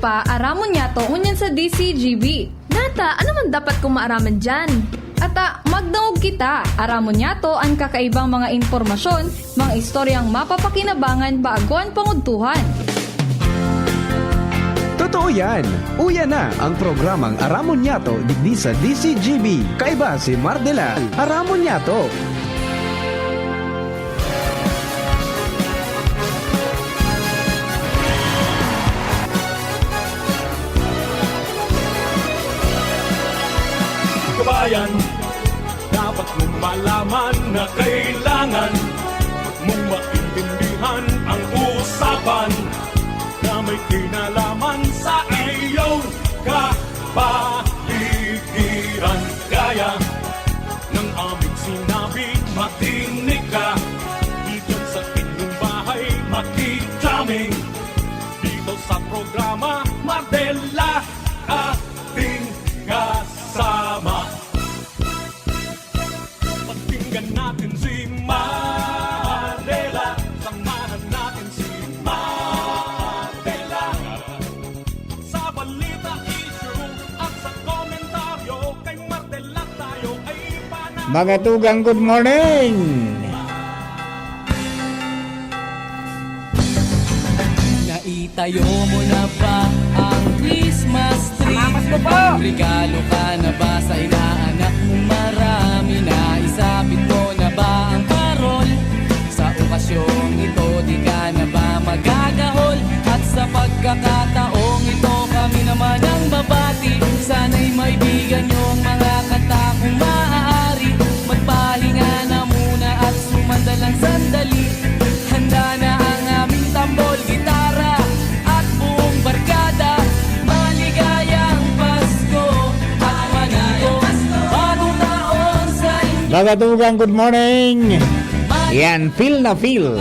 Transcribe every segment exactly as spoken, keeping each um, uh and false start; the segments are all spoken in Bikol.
Paaramon niyato ngunyan sa D C G B. Nata, ano man dapat kong maaraman diyan? Ata, magdangog kita. Aramon niyato an kakaibang mga impormasyon, mga istoryang mapapakinabangan bago an pangudtuhan. Totoo yan! Uya na ang programang Aramon Niyato digdi sa D C G B. Kaiba si Mardela. Aramon Niyato! Kabayan, dapat mong malaman na kailangan mong maintindihan ang usapan na may kinalaman sa iyong kapaligiran. Kaya ng aming sinabi, makinig ka. Diyan sa inyong bahay, makikita kami dito sa programa Mardela, ating kasama. Pakinggan natin si Mardela. Samahan natin si Mardela. Sa balita, issue at sa komentaryo, kay Mardela tayo ay panalo. Mga tugang, good morning! Naitayo mo na ba ang Christmas tree? Regalo ka na ba sa inaanak mong marami? Naisabit mo na ba ang parol? Sa okasyong ito, di ka na ba magagahol? At sa pagkakataong ito, kami naman ang babati. Sana'y maibigan niyo ang mga kanta kung maaari. Magpahinga na muna at sumandal ang sandali. Handa na ang aming tambol, gitara at buong barkada. Maligayang Pasko at malibong Bagong Taon sa inyo. Mga tugang, good morning! Yan, feel na feel.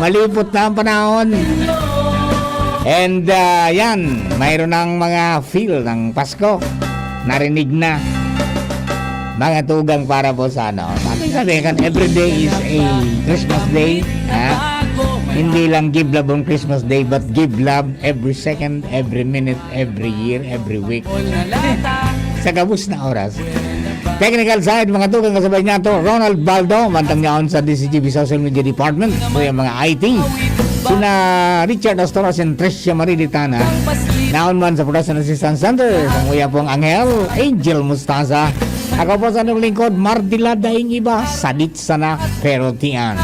Malipot na ang panahon. And uh, yan, mayroon ng mga feel ng Pasko. Narinig na. Mga tugang para po sa ano. Sabi sabi kan, every day is a Christmas day. Ha? Hindi lang Giblab on Christmas Day, but Giblab every second, every minute, every year, every week. Sa gabos na oras. Technical side, mga tugang, kasabay niya to, Ronald Baldo, mantang yaon sa D C G B Social Media Department, o yung mga I T. Sina Richard Astoras and Tricia Marie Ditana, naon man sa Production Assistance Center, kung kuya pong Angel, Angel Mustasa. Ako po sa inyong lingkod, Mardila Daing Iba, sadit sana, pero tiyan.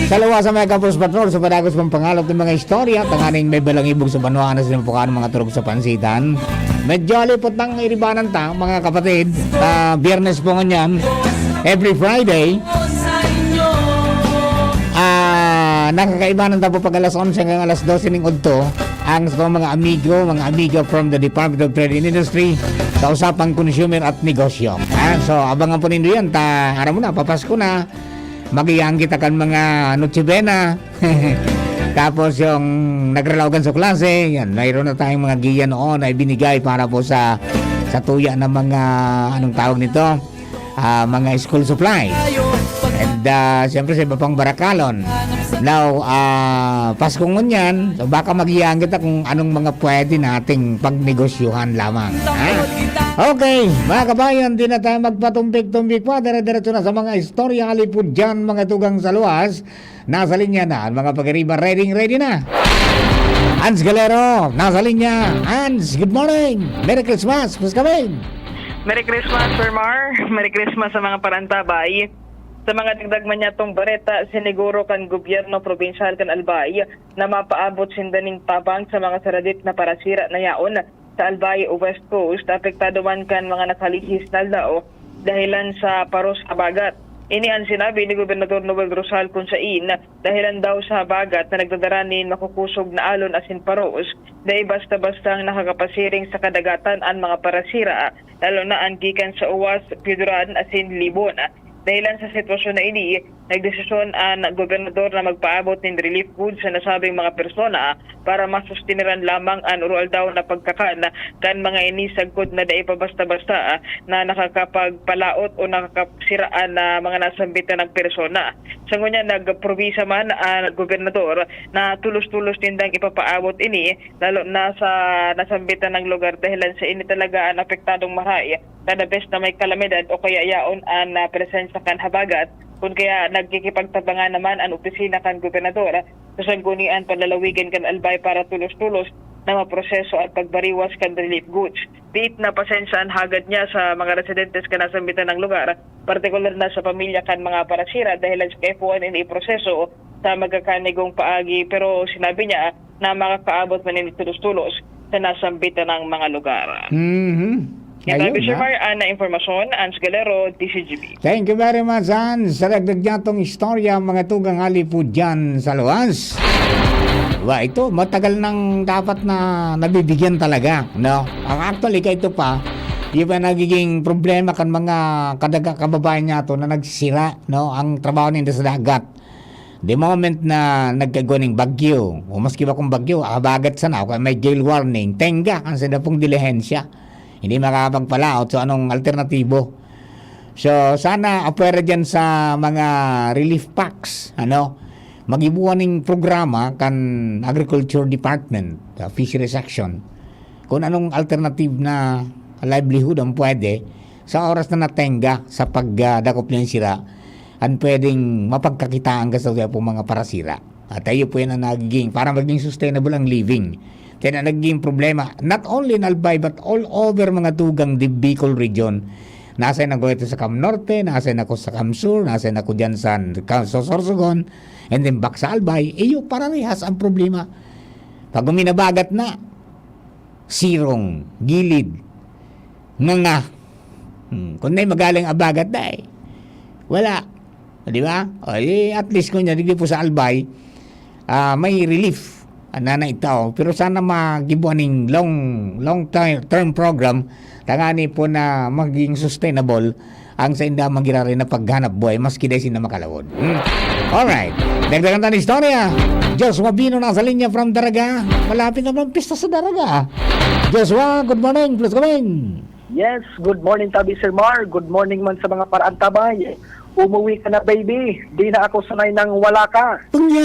Sa luwas sa mga Couples Patrol, sa padagos pang pangalop ng mga istorya, tanganing may balangibog sa banwa na sinampukan ng mga turog sa pansitan. Medyo alipot ng iribanan ta, mga kapatid. Ah, biyernes po ngunyan, every Friday. Ah, nakakaibanan ta po pag alas onse hanggang alas dose ning udto. Ang sa mga amigo, mga amiga from the Department of Trade and Industry sa usapang consumer at negosyo. Ah, so, abangan po nindo yan. Ta, aram mo na, papasko na. Mag-iyan kita kan mga Noche Buena. Tapos yung nagralaogan sa klase, yan, mayroon na tayong mga giya noon na ibinigay para po sa sa tuya ng mga, anong tawag nito? Ah, mga school supply. And ah, siyempre sa iba pang barakalon. Now, ah, Pasko ngunyan, so baka mag-iyan kita kung anong mga pwede nating pagnegosyuhan lamang. Ha? Okay, mga kabayan, di na tayo magpatumpik-tumpik pa. Dire-diretso na sa mga istorya halipod dyan, mga tugang sa luwas. Nasa linya na ang mga pag-ariba. Ready, ready na. Hans Galero, nasa linya. Hans, good morning. Merry Christmas. Kumusta ka, man? Merry Christmas, Sir Mar. Merry Christmas sa mga parantabay. Sa mga dagdag man niyatong bareta, siniguro kan gobyerno probinsyal kan Albay na mapaabot sinda nin tabang sa mga saradit na parasira na yaon sa Albay West Coast, apektado man kan mga nakalihis na aldaw dahilan sa paros habagat. Ini an sinabi ni Gobernador Noel Rosal kun sain dahilan daw sa habagat na nagdadara nin makukusog na alon asin paros, dai basta-bastang nakakapasiring sa kadagatan an mga parasira, lalo na an gikan sa Uwas, Piduran asin Libon. Dahilan sa sitwasyon na ini, Nagdesisyon an gobernador na magpaabot nin relief goods sa nasabing mga persona para masustiniran lamang an oroaldaw na pagkakan kan mga ini sagkod na dai pa basta-basta na nakakapagpalaot o nakakasiraan na mga nasambitan ng persona. Sa ngunyan, nagprobisa man ang gobernador na tulos-tulos nindang ipapaabot ini, lalo na sa nasambitan ng lugar, dahilan sa ini talaga ang apektadong maray kada bes na may kalamidad o kaya yaon an, ah, presensya kan habagat. Kun kaya, nagkikipagtabangan naman an opisina kan gobernador sa sanggunian panlalawigan kan Albay para tulos-tulos na maproseso at pagbariwas kan relief goods. Diit na pasensya an hagad niya sa mga residentes kan nasambitan ng lugar, partikular na sa pamilya kan mga parasira, dahil sa kaipuhan ini iproseso sa magakanigong paagi. Pero sinabi niya na makakaabot man ini tulos-tulos sa nasambitan ng mga lugar. Mhm. Yan tayo, Ayun, Sir ah. Mar, ah, na impormasyon, Ans Galero, D C G B. Thank you very much, Ans. Sa dagdag niya tong istorya, mga tugang hali po dyan sa luwas. Wa, ito, matagal nang dapat na nabibigyan talaga, no? Ang actually, kaya ito pa, yung pa nagiging problema kan mga kadaga kababayan niya to na nagsira, no? Ang trabaho ninda sa dagat. The moment na nagkagwa ning bagyo, o maski ba kung bagyo, habagat sana, o kaya may gale warning, tenga ang sa pong dilihensya. Hindi makakapagpalaot. So, anong alternatibo? So, sana apwera dyan sa mga relief packs, ano, magibuan ning programa kan Agriculture Department, uh, Fisheries Section, kung anong alternative na livelihood ang pwede sa oras na natenga sa pagdakop niyan sira, ang pwedeng mapagkakitaan ka sa pong mga parasira. At tayo po yan ang nagiging, para maging sustainable ang living. Kaya na nagiging problema, not only in Albay, but all over mga tugang di Bicol region. Nasa na ko ito sa Cam Norte, nasa na ko sa Cam Sur, nasa na ko dyan sa, sa Sorsogon, and then back sa Albay, iyo, pararehas ang problema. Pag uminabagat na, sirong, gilid, nganga. Hmm, kung na'y magaling abagat, dai. Wala. Di ba? O, eh, at least, kung yan, digdi po sa Albay, ah, may relief. Ana na itaw. Pero sana magibuan ning long, long ter-, term program, tangani po na maging sustainable ang sainda magirari na paghanap buhay, maski dai sinda makalawod. Hmm. Alright. Dagdagan ta ng istorya. Joshua Bino nasa linya from Daraga. Malapit na bang pista sa Daraga? Joshua, good morning. Please come in. Yes, good morning, tabi, Sir Mar. Good morning man sa mga paraantabay. Umuwi ka na, baby. Di na ako sanay nang wala ka.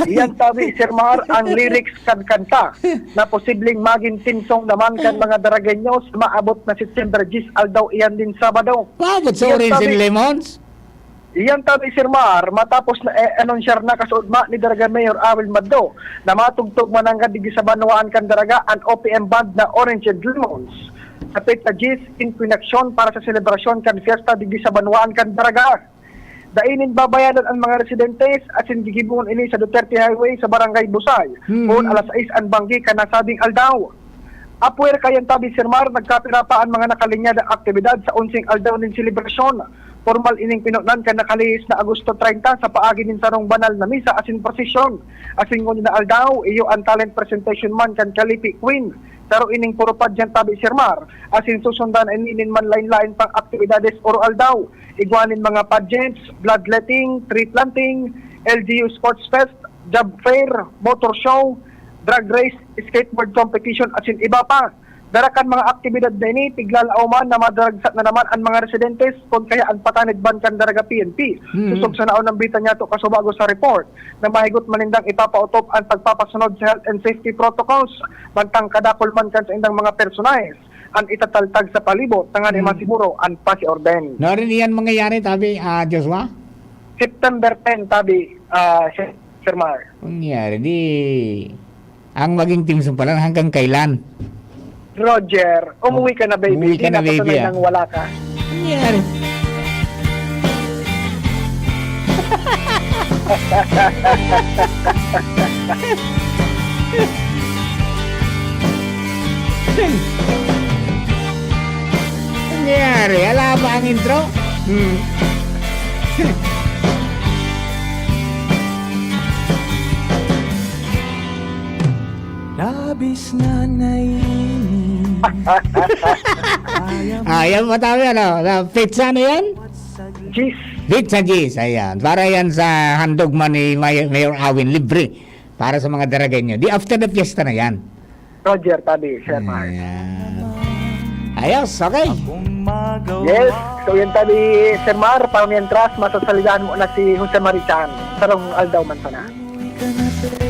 Yan, tabi, Sir Mar, ang lyrics kan kanta na posibleng maging theme song naman kan mga Daragenyos, maabot na September diyes, aldaw iyan din Sabado. Maabot sa Yan, Orange and tabi. Lemons? Iyan tabi, Sir Mar, matapos na, eh, anunsyar na kasuodma ni Daraga Mayor Awil Maddo na matugtog mananggad digdi sa banwaan kan Daraga an O P M band na Orange and Lemons. Sa petsa diyes, in koneksyon para sa selebrasyon kan fiesta digdi sa banwaan kan Daraga. Dai nin babayadan an mga residentes asin gigibohon ini sa Duterte Highway sa Barangay Busay. Mhm. Poon alas sais an banggi kan nasabing aldaw. Apwera kayan tabi, Sir Mar, nagkapira pa an mga nakalinyadang aktibidad sa onseng aldaw nin selebrasyon. Pormal ining pinonan kan nakalihis na Agosto treinta sa paagi nin sarong banal na misa asin prosesyon. Asin ngunyan na aldaw, iyo an talent presentation man kan Kalipi Queen. Saro ining puro pageant tabi, Sir Mar, asin susundan ini nin manlaen-laen pang aktibidades oro-aldaw. Igwa nin mga pageants, bloodletting, tree planting, L G U Sports Fest, job fair, motor show, drag race, skateboard competition, asin iba pa. Dara kan mga aktibidad na ini, tiglalaoman na madaragsa na naman an mga residentes kun kaya an patanid ban kan Daraga P N P. Mm. Susog sa naunambitan niyato kasubago sa report na mahigot man nindang ipapautop an pagpapasunod sa health and safety protocols, mantang kadakul man kan saindang mga personahes an itataltag sa palibot, tanganing Mm. masiguro an pasiorden. Narin iyan mangyayari, tabi, ah, Joshua? September ten, tabi, ah, Sir, Sir Mar. Mangyayari, di ang maging theme song pala, hanggang kailan? Roger, umuwi ka na, baby. Umuwi ka Di na, na ako baby, sanay ah. nang wala ka. Nangyari. Nangyari. Ala ba ang intro? Hmm. Labis na naiinis. Ayan pa tayo, ano? Na pizza na yan? Cheese. Pizza G's, ayan. Para yan sa handog man ni May-, Mayor Awin, libre. Para sa mga Daragenyo. Di after the fiesta na yan. Roger, tabi, Sir Mar. Ayan. Ayos, okay. Yes. So, yun tabi, Sir Mar, para mientras, masasalidahan mo na si Jose Marichan. Sarong aldaw man sana.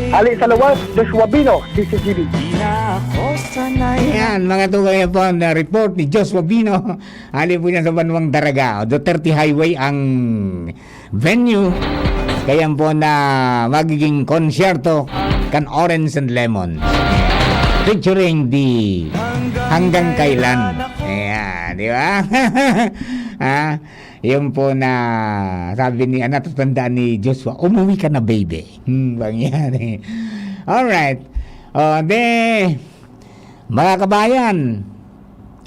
Ali sa luwas, Joshua Bino, D C G B. Ayan, mga tugang, yan po ang, uh, report ni Joshua Bino. Ali po niya sa banwang Daraga, Duterte Highway ang venue. Kaya po na magiging konsyerto kan Orange and Lemon. Featuring the Hanggang Kailan. Ayan, di ba? Ah, yun po na sabi ni, ah, natatandaan ni Joshua, "Umuwi ka na, baby." Hmm, bang yan eh. Alright. O, de, mga kabayan,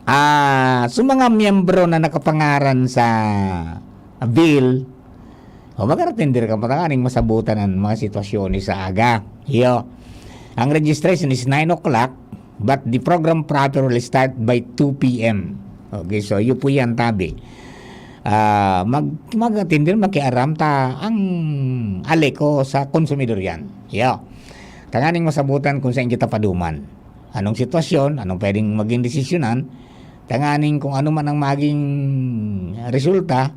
ah, sa mga miyembro na nakapangaran sa bill, o, mag-attender ka pa tanganing masabutan ang mga sitwasyon sa aga. Iyo. Ang registration is nine o'clock, but the program proper will start by two p m. Okay, so iyo po yan, tabi. Ah, mag-, mag-attender, makiaram ta ang ALECO sa konsumidor yan. Iyo. Tanganing masabutan kung saan kita paduman. Anong sitwasyon, anong pwedeng maging desisyonan, tanganing kung ano man ang maging resulta,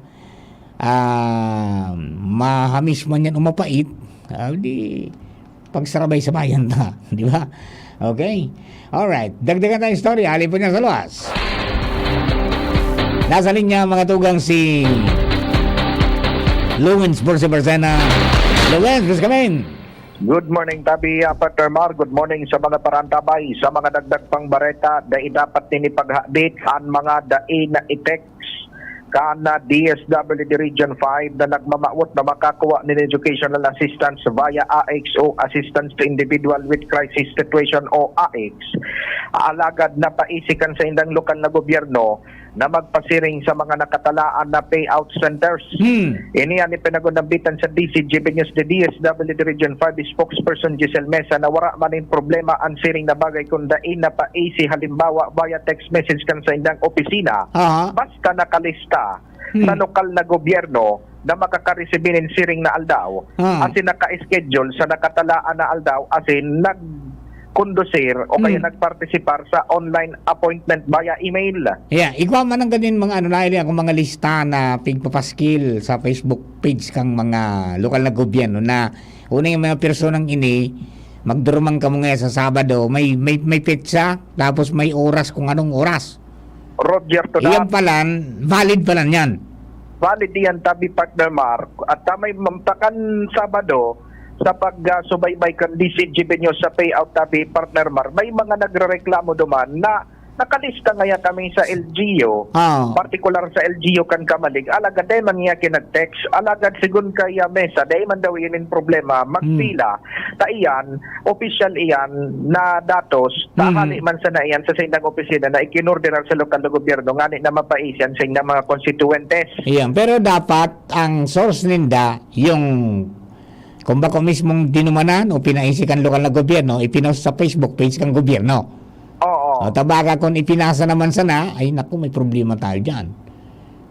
ah, mahamis man yan o mapait, ah, di pagsarabay-sabayan ta, di ba? Okay? Alright. Dagdagan tayong istorya. Halin po niya sa luwas. Nasa linya, mga tugang, si Lawrence Borse Barcena. Lawrence, please come in. Good morning, Tabi, ah, Partner Mar. Good morning sa mga parantabay. Sa mga dagdag pang bareta, dai dapat nini paghadit an mga dai na i-text kan, ah, D S W D Region five na nagmamawot na makakuha nin educational assistance via A X o Assistance to Individual with Crisis Situation o A X. Alagad napaisi kan saindang lokal na gobyerno na magpasiring sa mga nakatalaan na payout centers. Hmm. Ini an ipinag-unambitan sa D C G B News the D S W D Region five spokesperson Giselle Mesa na wara man nin problema an siring na bagay kun dai napaisi, halimbawa, via text message kan saindang opisina. Aha. Basta nakalista Hmm. sa lokal na gobyerno na makakaresibi nin siring na aldaw, Ah. asin naka-schedule sa nakatalaan na aldaw, asin nagkondusir o kaya Hmm. nagpartisipar sa online appointment via email. Yeah, igwa man ang ganin mga ano, naili akong mga lista na pigpapaskil sa Facebook page kang mga lokal na gobyerno na una yung mga personang ini, magdurumang kamo ngayon sa Sabado, may, may, may petsa, tapos may oras kung anong oras. Roger to Iyan that. Palan, valid palan yan. Valid iyan, tabi, Partner Mar. At, ah, may mampakan Sabado, sa pag, ah, subaybay kan D C G B News sa payout, tabi, Partner Mar, may mga nagrereklamo duman na nakalista ngaya kami sa L G U, Ah. partikular sa L G U kan Camalig, alagad dai man niya kinag-text, alagad sigun kaya Mesa, dai man daw iyan in problema, magpila. Hmm. Ta iyan, opisyal iyan na datos, ta Hmm. hali man sana iyan sa saindang opisina na ikinordinar sa lokal na gobyerno, ngani na mapaisi an saindang mga konstituyentes. Iyan, pero dapat ang source ninda, yung, kung bako mismong dinumanan o pinaisi kan lokal na gobyerno, ipinost sa Facebook page kan gobyerno. Oo. O, tabaga kung ipinasa naman sana, ay naku, may problema tayo dyan.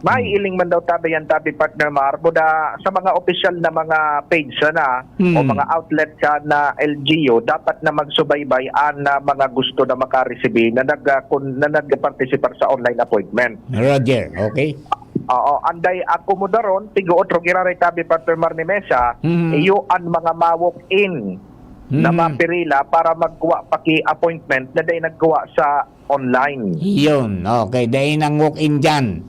May Hmm. iling man daw tabi yan, tabi, Partner Mar, buda sa mga opisyal na mga page sana Hmm. o mga outlet ka na L G U, dapat na magsubaybay an, ah, mga gusto na makaresibi na nag, ah, kun-, na nagpartisipar sa online appointment. Roger, okay. Oo, anday akomodaron, tigo otro giraray tabi, Partner Mar, ni Mesa, Hmm. iyo an mga ma-walk-in na Hmm. mapirila para magkuha paki appointment na dai nagkuha sa online. Yun, okay. Dai nang walk-in dyan.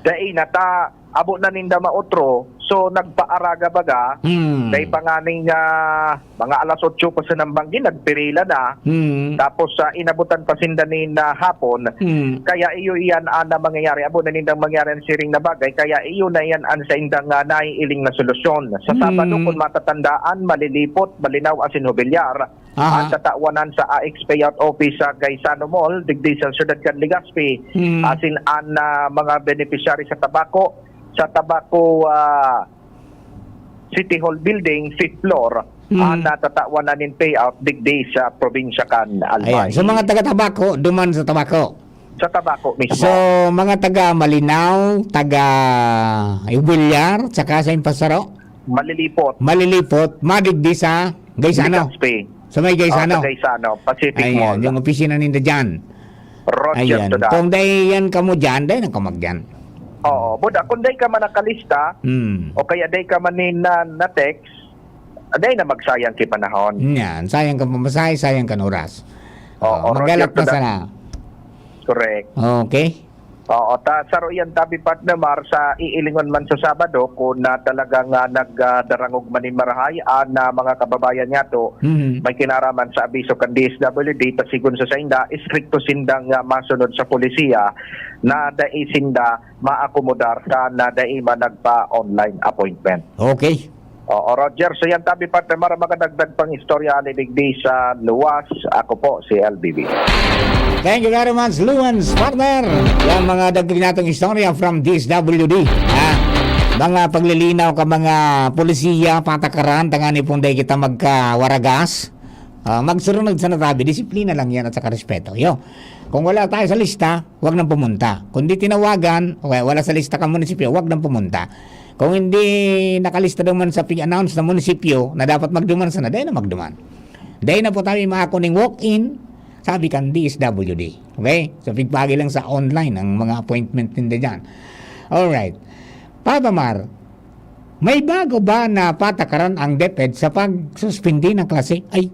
Dai na ta, abo na ninda maotro. So, nagpaaraga baga. Hmm. Dai pa nganing, ah, mga alas otso pa sa nambanggi, nagpirila na. Hmm. Tapos, ah, inabutan pa sinda nin, ah, hapon. Hmm. Kaya iyo iyan an, ah, mangyayari. Abo na nindang mangyari ang siring na bagay. Kaya iyo na iyan an saindang, ah, naiiling na solusyon. Sa Sabado, Hmm. kung matatandaan, malilipot, malinaw asin hubilyar Aha. An tatawanan sa A X Payout Office sa Gaisano Mall, digdi sa siyudad kan Legazpi. Hmm. Asin an, ah, mga beneficiary sa Tabaco, sa Tabaco, ah, City Hall Building, fifth floor, Hmm. an natatawanan nin payout digdi sa probinsya kan Albay. Ayan. Sa mga taga Tabaco, duman sa Tabaco. Sa Tabaco mismo. So, mga taga Malinao, taga Ibulyar, tsaka sa Impasaro, Malilipot. Malilipot, madigdi sa Gaisano. Legazpi. Sa may Oh, Gaisano. sa Gaisano, Pacific Ayan, Mall. Yung opisina ninda dyan. Roger Ayan. to that. Kung dahil yan ka mo dyan, dahil na ka magyan. Oo, buda, kung dahil ka man nakalista, Hmm. o kaya dahil ka man ni na, na-text, dahil na magsayang ki panahon. Yan, sayang ka pamasahe, sayang ka oras. Oo, Oh, magalat Roger, na to sana. Correct. Okay. Oo, ta saro yan tabi, partner Mar, sa iilingon man sa Sabado, kung na talagang ah, nagdarangog man ni marahay, ang ah, mga kababayan niya to, Mhm. may kinaraman sa abiso kan D S W D, ta sigon sa sainda, istrikto sindang ah, masunod sa polisiya na dai sinda maakomodar ka na dai man nagpa-online appointment. Okay. Oo, Roger. So yan tabi, partner Mar, makadagdag pang istorya ni digdi sa luwas. Ako po si L B B. Thank you very much, Luans, partner. Yan mga dagdag natong istorya from D S W D. Ha? Mga paglilinaw ka mga polisiya, patakaran, tangani pong dahil kita magkawaragas. Ah, magsurunod sa natabi, disiplina lang yan at saka respeto. Yo, kung wala tayo sa lista, wag nang pumunta. Kung di tinawagan, okay, wala sa lista ka munisipyo, wag nang pumunta. Kung hindi nakalista duman sa pig-announce na munisipyo na dapat magduman sana, dahil na magduman. Dahil na po tayo makakuning walk-in, sabi kan D S W D. Okay? So, pigpagi lang sa online ang mga appointment ninda dyan. Alright. Papa Mar, may bago ba na patakaran ang DepEd sa pagsuspindi ng klase? Ay,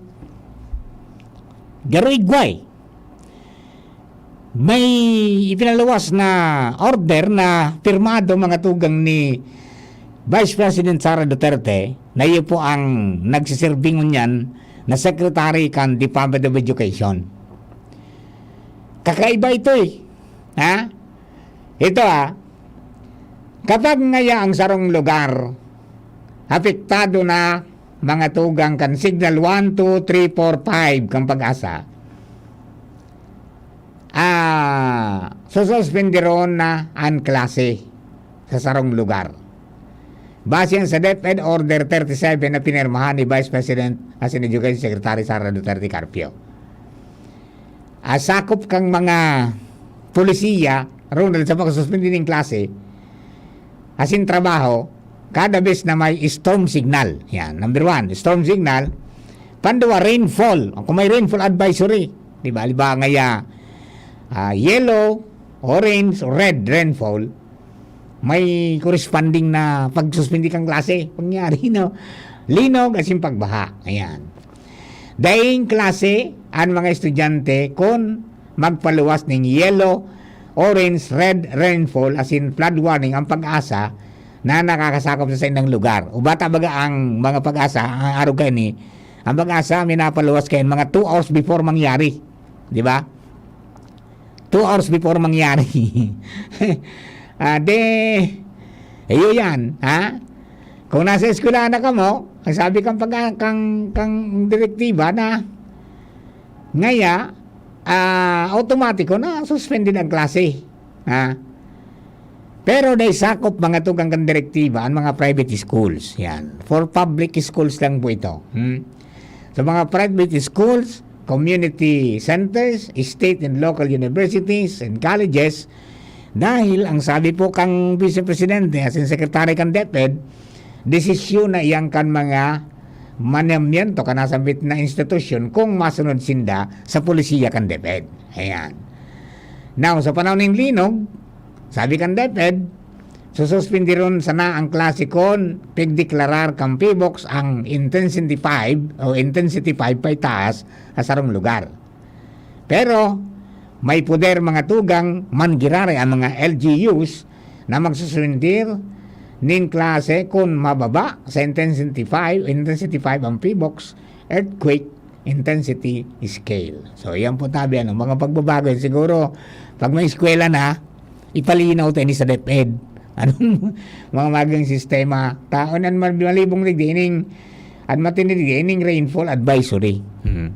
garo igway. May ipinaluwas na order na pirmado mga tugang ni Vice President Sara Duterte na iyo po ang nagsiserbi ngunyan na Secretary kan Department of Education. Kakaiba ito eh. Ha? Ito ah, kapag ngaya ang sarong lugar, apektado na mga tugang kan signal one, two, three, four, five kan PAGASA, ah, sususpenderon na an klase sa sarong lugar. Base yan sa DepEd Order thirty-seven na pinirmahan ni Vice President as in Education Secretary Sara Duterte Carpio. Ah, sakop kang mga polisiya, ronald sa pagsuspindi ning klase, asin trabaho, kada bes na may storm signal. Yan, number one, storm signal. Panduwa, rainfall. Kung may rainfall advisory, di ba? Halimbawa ngaya, ah, yellow, orange, red rainfall, may corresponding na pagsuspindi kang klase. Pangyari, no? Linog asin pagbaha. Ayan. Daing klase an mga estudyante kun magpaluwas ning yellow, orange, red rainfall asin flood warning ang PAGASA na nakakasakop sa saindang lugar. Uba ta baga ang mga PAGASA, ang arog kaini, ang PAGASA minapaluwas kaini mga two hours before mangyari. Di ba? Two hours before mangyari. Ah, de, iyo yan, ha? Kung nasa eskwelahan na kamo, ang sabi kang pag-, kang, kang direktiba na ngaya, ah, automatiko na suspended ang klase, ha? Pero dahil sakop mga tugang kan direktiba ang mga private schools. Yan. For public schools lang po ito. Hmm? Sa mga private schools, community centers, state and local universities and colleges, dahil ang sabi po kang Vice Presidente asin Secretary kan DepEd, desisyon na iyan kan mga manamiento kan nasambit na institusyon kung masunod sinda sa polisiya kan DepEd. Ayan. Now, sa panahon nin linog, sabi kan DepEd, sususpindiron sana ang klase kon pigdeklarar kan PHIVOLCS ang Intensity five o Intensity five paitaas sa sarong lugar. Pero may poder mga tugang man giraray ang mga L G Us na magsuspindir nin klase kun mababa sa Intensity five, Intensity five ang PHIVOLCS, earthquake intensity scale. So, yan po tabi, ano, mga pagbabago yan. Siguro, pag may eskwela na, ipalinaw tayo ni sa DepEd. Anong mga magang sistema? Taon ang mal-, malibong digdi, ining, at matindi digdi, ining rainfall advisory. Hmm.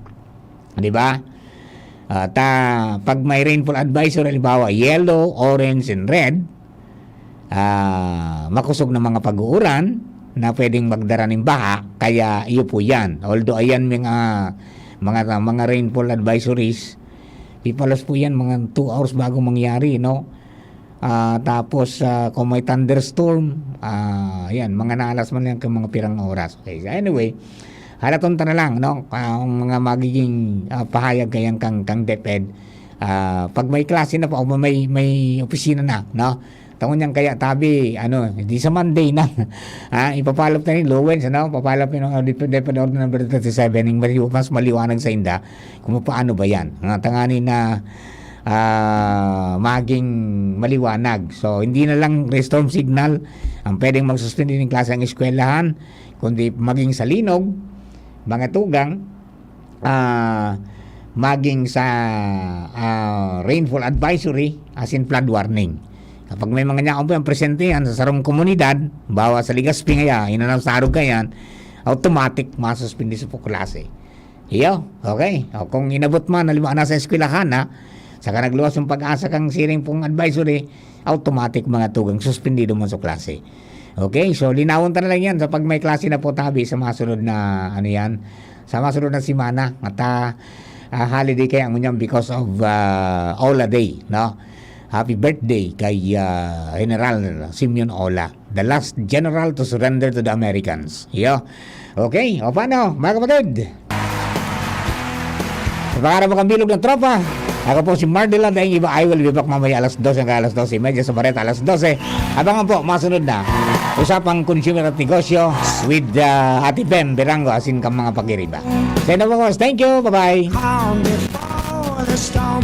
Di ba? Ah, ta, pag may rainfall advisory, halimbawa, yellow, orange, and red, ah, makosog na mga pag-uuran na pwedeng magdara nin baha, kaya iyo po yan. Although, ayan, mga, mga, mga rainfall advisories, Ipalos po yan mga two hours bago mangyari, no? Ah, tapos, ah, kung may thunderstorm, ah, yan, mga naalas man yan kang mga pirang oras. Okay, so anyway, halaton ta na lang, no? Ah, ang mga magiging, ah, pahayag kayan kang, kang DepEd. Ah, pag may klase na po, o may, may opisina na, no? Tangon niyan kaya tabi, ano, di sa Monday na. Ha, ipapalop na ni Lowens, ano? Papalop yung, uh, DepEd Order number thirty-seven, yung mali-, mas maliwanag sa inda kung paano ba yan. Nga tanganin na, ah, maging maliwanag. So, hindi na lang storm signal ang pwedeng magsuspindi ng klase ang eskwelahan, kundi maging sa linog, mga tugang, ah, maging sa, ah, rainfall advisory, as in flood warning. Kapag may mga nyaon po yung presente yan sa sarong komunidad, bawa sa Legazpi ngaya, inanam sa arog kayan, automatic masuspindi sa po klase. Iyo, okay. O kung inabot man, halimbawa, nasa eskwelahan na, saka nagluwas yung PAGASA kang siring pong advisory, automatic mga tugang, suspindido mo sa klase. Okay, so linawon ta na lang yan sa pag may klase na po tabi sa masunod na, ano yan, sa masunod na semana. At, ah, ah, holiday kaya ngunyan because of, ah, Ola Day, no? Happy birthday kay, ah, General Simeon Ola, the last general to surrender to the Americans. Iyo. Okay, o paano, mga kapatid? Sa pangarap mo kang bilog ng tropa, ako po si Mardela, daing iba, I will be back mamaya alas dose hanggang alas dose y media sa Bareta, alas dose. Abangan po, masunod na Usapang Consumer at Negosyo with, ah, Ate Bem Birango, asin kang mga pagiriba. Sa inyo po, boss. Thank you. Bye-bye. Calm before the storm.